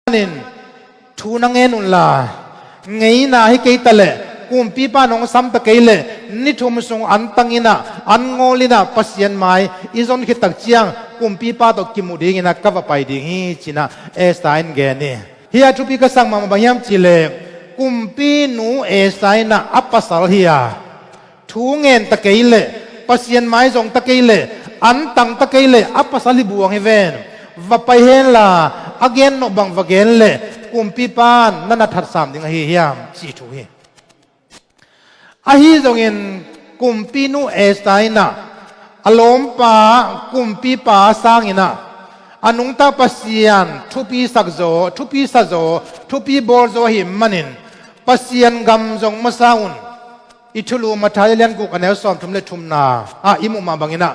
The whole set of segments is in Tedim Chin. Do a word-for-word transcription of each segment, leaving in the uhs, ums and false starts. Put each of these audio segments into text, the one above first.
manin thu na ngen unla, ngeina hi kei ta leh, kumpipa nong sam ta kei leh, ni thum sung an tang inah, an ngawl inah Pasian mai i zon khit tak ciang kumpipa tawh kimu dinginah ka va pai ding hi, cinah Esther in gen hi. Hih a thupi ka sak mahmah bang hiam cihleh, kumpinu Esther inah a pasal hi a, thu ngen ta kei leh, Pasian mai zong ta kei leh, an tang ta kei leh, a pasal hi buang hi ven. Va pai henla, a gen nawh bang va gen leh, kumpipan na na thatsam ding ahi hiam, cih thu hi. Ahi zongin kumpinu Esther inah a lawmpa kumpipa sanginah a nungta Pasian thupi sak zaw, thupi sa zaw, thupi bawl zaw ahi manin Pasian gam zong masa un. I thulu Matthai a lian guk a neu sawmthum le thumna ah i muh mah banginah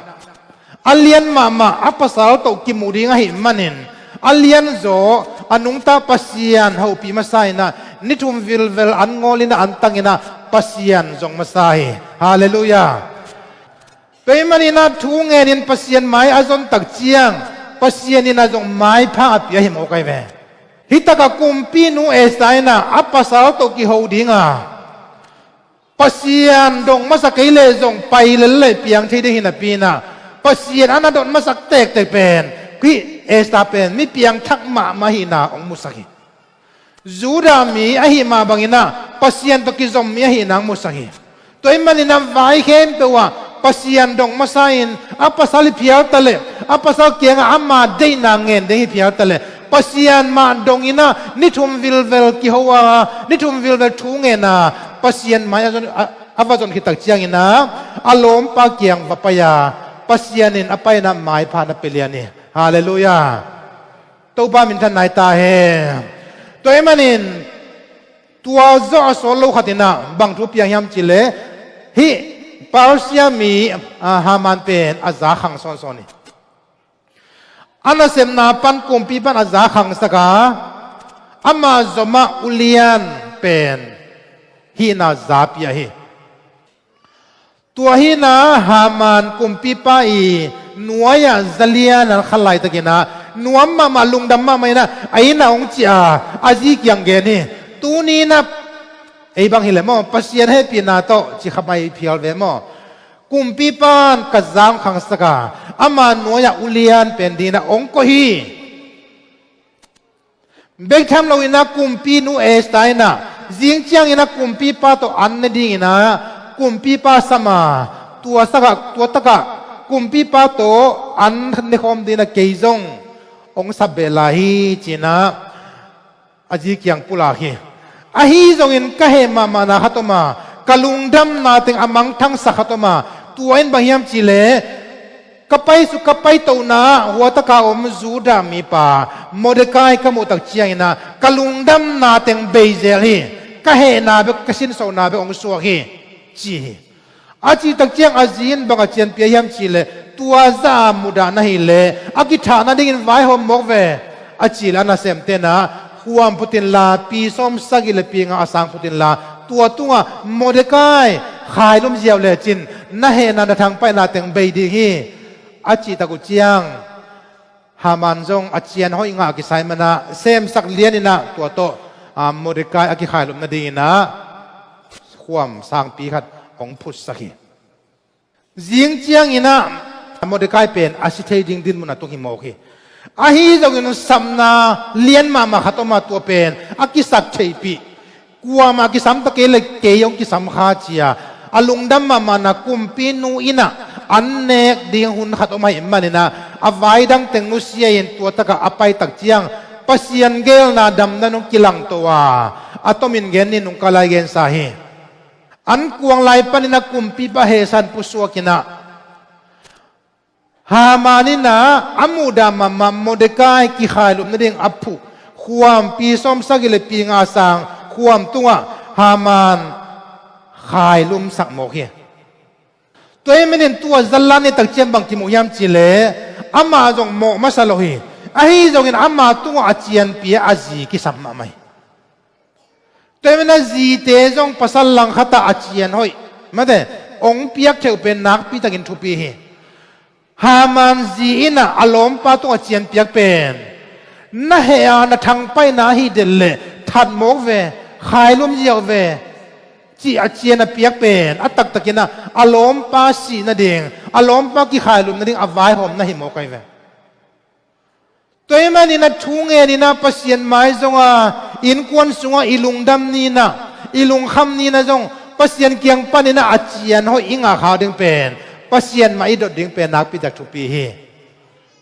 a lian mahmah a pasal tawh kimu ding ahi manin a lian zaw a nungta Pasian hopih masa inah ni thum vilvel an ngawl inah an tang inah Pasian zong masa hi. Halleluiah. Tua ahih maninah thu ngenin Pasian mai a zon tak ciang Pasian inah zong maipha a pia hi mawk ahi ve. Hih takah kumpinu Esther inah a pasal tawh kiho dinga Pasian dong masa kei leh zong pai lel leh piang thei ding hi napi inah Pasian a na dot masak tektek pen hih Esther pen mi piangthak mahmah ahihna hong musak hi. Judah mi ahih mah banginah Pasian tawh kizom mi ahihna hong musak hi. Tua ahih maninah vai khempeuh ah Pasian dong masa in a pasal hi phial ta leh, a pasal kiangah ama deihna ngen ding hi phial ta leh, Pasian mah donginah ni thum vilvel kiho a, ni thum vilvel thu ngen a, Pasian mai a zon, a, a va zon khit tak cianginah a lawmpa kiang va pai a, Pasian in a pai inah maipha na pia lian hi. Halleluiah. Topa minthan nai ta hen. Tua ahih manin tua zawh a sawt lo khat inah bang thu piang hiam cihleh, hih Persia mi, ah, Haman pen a za khang sawnsawn hi. A nasepna pan kumpipan a za khangsak a, ama zomah ulian pen hihna za pia hi. Tua hinah Haman kumpipa i nuai-ah zalian an kha laitakinah nuam mahmah, lungdam mahmah inah a innah hong ciah a, a zi kiang gen hi. Tuni inah ei bang hileh maw, Pasian hehpihna tawh ci kha mai phial ve maw. Kumpipan ka za hong khangsak a, ama nuai-ah ulian pen dinah hong koih hi. Bek tham loinah kumpinu Esther inah zing cianginah kumpipa tawh an ne dinginah kumpipa sam a, tua takah, tua takah kumpipa tawh an nekhawm dinah kei zong hong sap beh lai hi, cinah a zi kiang pulak hi. Ahi zongin ka heh mahmahna khat om a, ka lungdamna teng a mangthangsak khat om a, tua in bang hiam cihleh, ka pai suk, ka pai tohna hua taka om Judah mipa Mordecai ka muh tak cianginah ka lungdamna teng bei zel hi. Ka hehna bek, ka sinsona bek hong suak hi, ci hi. A cih tak ciang a zi in bang a cianpih hiam cihleh, tua zah a mudah na hileh a kithah nadingin vaihawm mawk ve, a cih leh a nasem tenah khuam phut inla, pi sawm sagih le pi nga a sang phut inla, tua tungah Mordecai khailum ziau lecin na hehna, na thangpaihna teng bei ding hi, a cih tak uh ciang Haman zong a cian hoih ngah a kisai manah semsak lianinah tua tawh, ah, Mordecai a kikhailum nadinginah khuam sangpi khat hong phutsak hi. Zing cianginah Mordecai pen a si thei ding dinmun a tung hi mawk hi. Ahi zongin sapna lian mahmah khat om a, tua pen a kisak theihpih. Kuamah kisam ta kei le kei hong kisam kha cia a lungdam mahmahna kumpinu inah an nek ding hun khat om ahih maninah a vai dang teng nusia in tua takah a pai tak ciang Pasian geelna damna nung kilangto a, a tomin gen ni nungka lai gensa hi. An kuang lai paninah kumpipa hehsan pusuakinah Haman inah a muhdah mahmah Mordecai kikhailup nading a phuh khuam pi sawm sagih le pi nga sang khuam tungah Haman khailumsak mawk hi. Tua ahih manin tua zallan ni tak ciang bang kimuh hiam cihleh amah zong mawh masa lo hi. Ahi zongin ama tungah a cianpi a zi kisam mahmah hi. Tua ahih manin a zite zong pasal langkhatah a cian hoih mate hong piak theuh pen nakpitakin thupi hi. Haman zi inah a lawmpa tungah cianpiak pen Na heh a na thangpaihna ahi den leh that mawk ve, khailum ziau ve, cih a cian a piak pen a taktakin ah a lawmpa sih nading, a lawmpa kikhailum nading a vaihawm na hi mawk ahi ve. Tua ahih manin ah thu ngenin ah Pasian mai zong a innkuan sungah i lungdam ni-in ah, i lungkham ni-in ah zong Pasian kiang panin ah a cian hoih i ngah khak ding pen Pasian mah i dot ding pen nakpi tak thupi hi.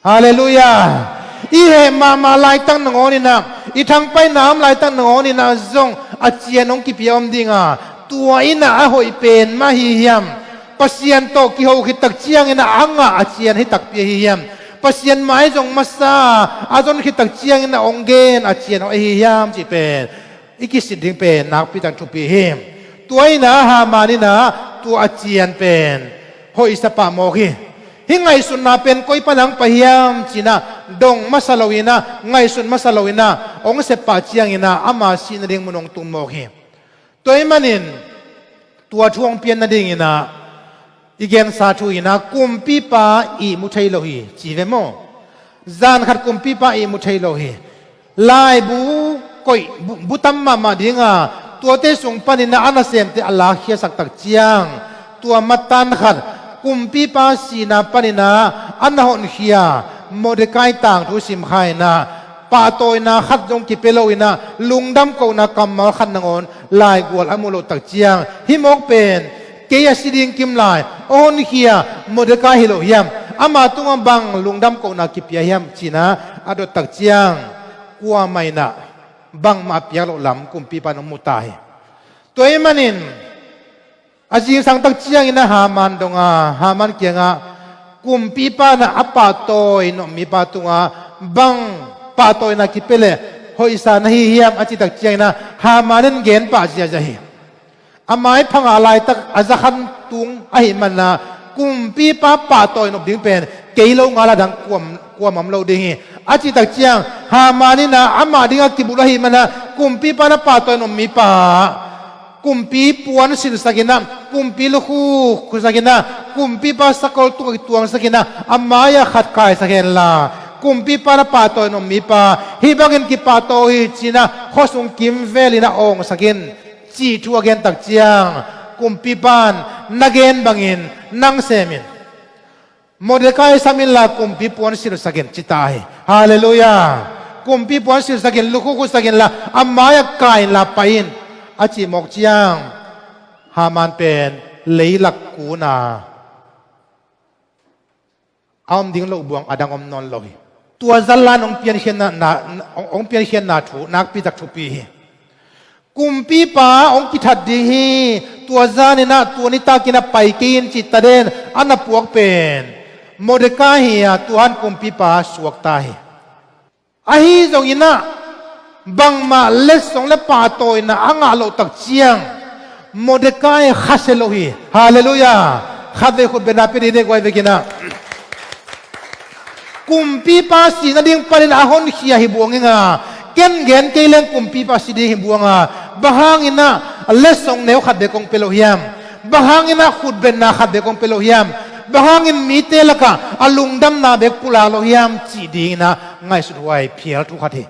Halleluiah. I heh mahmah laitak nangawnin ah, i thangpaihna om laitak nangawnin ah zong a cian hong kipia om ding a, tua in ah a hoih pen mah hi hiam? Pasian tawh kiho khit tak ciangin ah a ngah a cian hi takpi ahi hiam? Pasian mai zong masa a zon khit tak ciangin ah hong gen a cian hoih ahi hiam cih pen i kisit ding pen nakpi tak thupi hi. Tua in ah Haman in ah tua a cian pen hoihsa pah mawk hi. Hih ngaihsutna pen koi pan hong pai hiam ci-in ah dong masa lo-in ah, ngaihsut masa lo-in ah hong sep pah ciangin ah ama sih nading mun hong tung mawk hi. Tua ahih manin tua thu hong pian nadingin ah i gensa thu in ah kumpipa ihmu thei lo hi ci ve maw? Zan khat kumpipa ihmu thei lo hi. Laibu koih bu, bu tam mahmah ding a, tuate sung panin ah a nasemte a lakkhiasak tak ciang, tua matan khat kumpipa sihna panin ah a na honkhia Mordecai tangthu sim kha-in ah pahtawina khat zong kipia lo-in ah lungdam kohna kammal khat nangawn laigual a mu loh tak ciang, hih mawk pen kei a si ding kim lai, a honkhia Mordecai hi lo hiam? Ama tungah bang lungdam kohna kipia hiam ci-in ah a dot tak ciang, kuamah in ah bangmah a piak loh lam kumpipa in hong mu ta hi. Tua ahih manin a zingsang tak ciangin ah Haman dong a, Haman kiangah kumpipa in ah a pahtawi nop mipa tungah bang pahtawina kipia leh hoihsa na hi hiam a cih tak ciangin ah Haman in gen pah ziahziah hi. A maiphang a laitak a zakhan tung ahih manin ah kumpipa pahtawi nop ding pen kei lo ngal a dang kuam, kuamah om lo ding hi a cih tak ciang, Haman in ah amah dingah kibulh ahih manin ah kumpipa in ah pahtawi nop mipa, kumpi puan silhsakin ah, kumpi lukhu khusakin ah, kumpipa sakol tungah kituangsakin ah a mai-ah khat kaisak henla, kumpipa in ah pahtawi nop mipa hih bangin kipahtawi hi ci-in ah khuasung kimvelin ah awngsak in, cih thu a gen tak ciang, kumpipa in na gen bangin nang sem in, Mordecai sam inla kumpi puan silhsak in ci ta hi. Halleluiah. Kumpi puan silhsak in, lukhu khusak inla, a mai-ah kai inla pai in a cih mawk ciang, Haman pen leilak kun a a om ding lo buang a dang om nawn lo hi. Tua zan la in hong piankhiatna, na, hong, hong piankhiatna thu nakpi tak thupi hi. Kumpipa hong kithat ding hi. Tua zanin ah, tua nitakin ah pai kei in cih taden a na puak pen Mordecai hi a, tua hang kumpipa suak ta hi. Ahi zongin ah bangmah letsong le pahtawina a ngah loh tak ciang Mordecai khasia lo hi. Halleluiah. Khatvei khutbetna pia dih ni, guai vekin ah. Kumpipa sih nading panin a honkhia hi buang ing a, ken gen kei leng kumpipa sih ding hi buang a, bang hangin ah letsong neu khat bek kong pia lo hiam? Bang hangin ah khutbetna khat bek kong pia lo hiam? Bang hangin mite lakah a lungdamna bek pulak lo hiam cih dingin ah ngaihsut huai phial thu khat hi.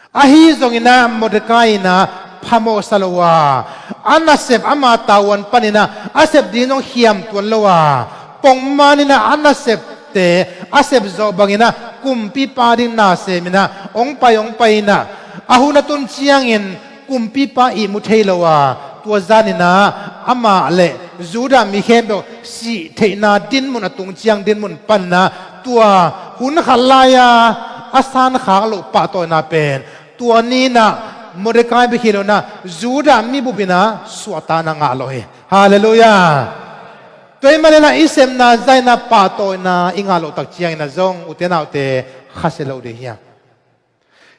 Ahi zongin ah Mordecai in ah phamawhsa lo a, a nasep ama tavuan panin ah a sep ding zong khiam tuan lo a, pongman in ah a nasepte a sep zawh bangin ah kumpipa ding na semin ah hong pai, hong pai in ah a hun a tun ciangin kumpipa ihmu thei lo a, tua zanin ah amah le Judah mi khempeuh sih theihna dinmun a tung ciang dinmun panin ah tua hun khat lai-a a sankhak loh pahtawina pen tua ni-in ah Mordecai bek hi lo-in ah Judah mi bup in ah suahtakna ngah lo hi. Halleluiah. Tua ahih manin ah i sepna zah in ah pahtawina i ngah loh tak ciangin ah zong, ute naute, khasia lo ding hi hang.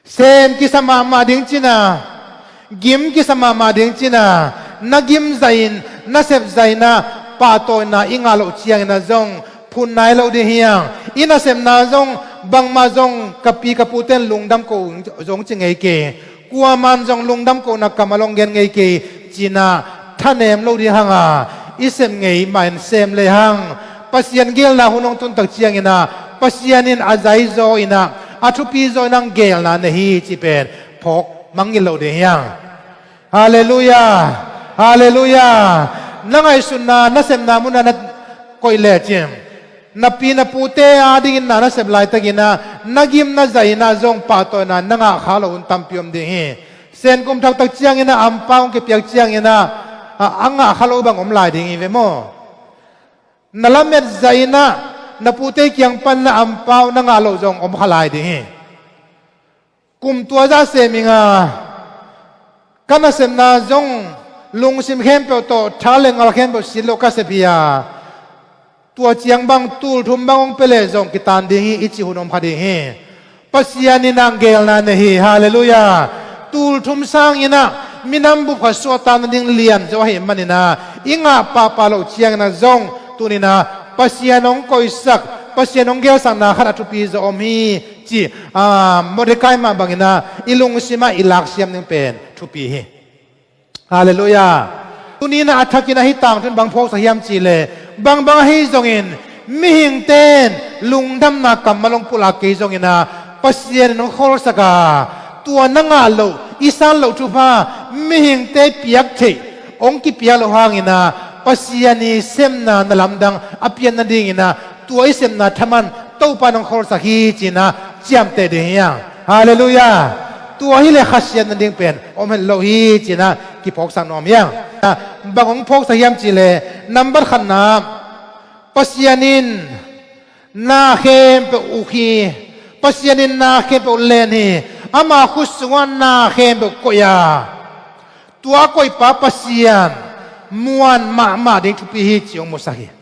Sem kisa mahmah ding cin a, gim kisa mahmah ding cin a, na gim zahin, na sep zahin ah pahtawina i ngah loh ciangin ah zong phun nai lo ding hi hang. I nasepna zong bangmah zong ka pi ka pute in lungdam ko zong ci ngei kei. Kuaman zong lungdam kohna kammal hong gen ngei kei ci-in ah thanem lo ding hang a, i sep ngei mah in sem le hang. Pasian geelna hun hong tun tak ciangin ah Pasian in a zaizaw in ah A thupi zaw in hong geelna nei hi cih pen phawk mangngilh lo ding hi hang. Halleluiah. Halleluiah. Na ngaihsutna, na sepna munah na koih lecin, na pi na pute adingin na na sep laitakin ah na gim na zai in ah zong pahtawina na ngah kha lo hun tampi om ding hi. Sen kum thaktak ciangin ah ampau hong kipiak ciangin ah a, a ngah kha lo bang om lai ding hi ve maw? Na lamet zai in ah na pute kiang pan na ampau na ngah loh zong om kha lai ding hi. Kum tua zah sem ing a, ka nasepna zong lungsim khempeuh tawh tha le ngal khempeuh sit lo ka sep hi a, tua ciang bang tul thum bang hong pia leh zong kitan ding hi, i cih hun om kha ding hi. Pasian in hong geelna nei hi. Halleluiah. Tul thum sangin ah minam bup khat suahtak nading lian zaw ahih manin ah i ngah pahpah loh ciangin ah zong tuni-in ah Pasian hong koihsak, Pasian hong geelsakna khat a thupi zaw om hi cih, ah, Mordecai mah bangin ah i lungsim ah i laksiam ding pen thupi hi. Halleluiah. Tuni-in ah a thakin ah hih tangthu in bang phawksak hiam cih leh, bangbang ahi zongin mihingte in lungdamna kammal hong pulak kei zongin ah Pasian in hong kholsak a, tua na ngah loh, i san loh thupha mihingte piak theih hong kipiak loh hangin ah Pasian i sepna na lamdang a pian nadingin ah tua i sepna thaman Topa in hong kholsak hi ci-in ah ciamteh ding hi hang. Halleluiah. Tua hi leh khasiat nading pen om het lo hi ci-in ah kiphawksak nuam hi hang. Bang hong phawksak hiam cih leh, nambat khatna, Pasian in na khempeuh uk hi. Pasian in na khempeuh len hi. Ama khut sungah na khempeuh koih a, tua a koihpa Pasian muan mahmah ding thupi hi cih hong musak hi.